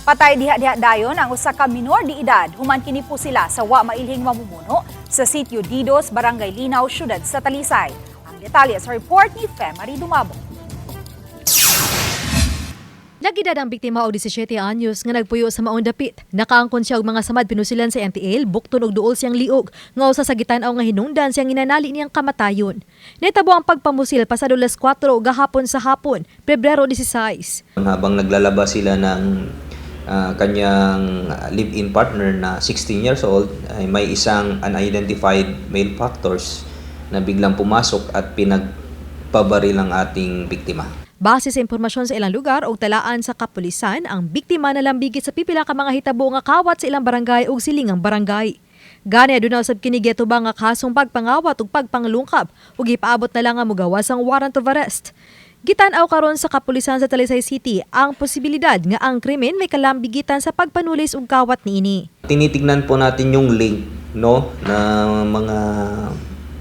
Patay diha-diha dayon ang usa ka minor de edad human kini po sila sa wa mailhing mamumuno sa sitio Didos, Barangay Linaw, syudad sa Talisay. Ang detalye sa report ni Femary Dumabo. Nagedad ang biktima og 17 anyos nga nagpuyo sa maong dapit. Nakaangkon siya og mga samad pinusilan sa MTL, bukton og duol siyang liog, nga usa sa gitan-aw nga hinungdan siyang inanali niyang kamatayon. Nahitabo ang pagpamusil pasado alas 4 gahapon sa hapon, Pebrero 16. Habang naglalaba sila ng kanyang live-in partner na 16 years old, ay may isang unidentified male factors na biglang pumasok at pinagpabaril ang ating biktima. Base sa impormasyon sa ilang lugar og talaan sa kapulisan, ang biktima nalambigit sa pipila ka mga hitabo nga kawat sa ilang barangay ug silingang barangay. Gani aduna usab kini gitubang nga kasong pagpangawat ug pagpanglungkab ug gipaabot na lang nga mogawas ang warrant of arrest. Gitan-aw karon sa kapulisan sa Talisay City ang posibilidad nga ang krimen may kalambigitan sa pagpanulis ug kawat niini. Tinitignan po natin yung link, no, na mga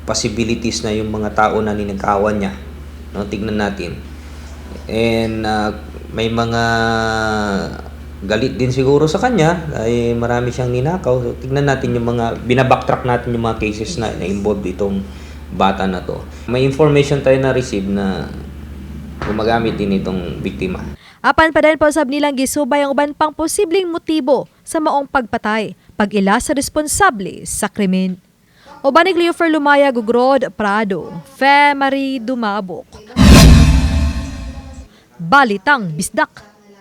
possibilities na yung mga tao na ninakawan niya, no? Tignan natin. And may mga galit din siguro sa kanya ay marami siyang ninakaw. So tignan natin yung mga binabacktrack natin yung mga cases na na-involved itong bata na to. May information tayo na receive na gumagamit din itong biktima. Apan padayon pa usab nilang gisubay ang uban pang posibleng motibo sa maong pagpatay, pag-ila sa responsable sa krimen. Uban ni Cleofer Lumaya, Gugrod, Prado, Fe Marie Dumabok. Balitang Bisdak.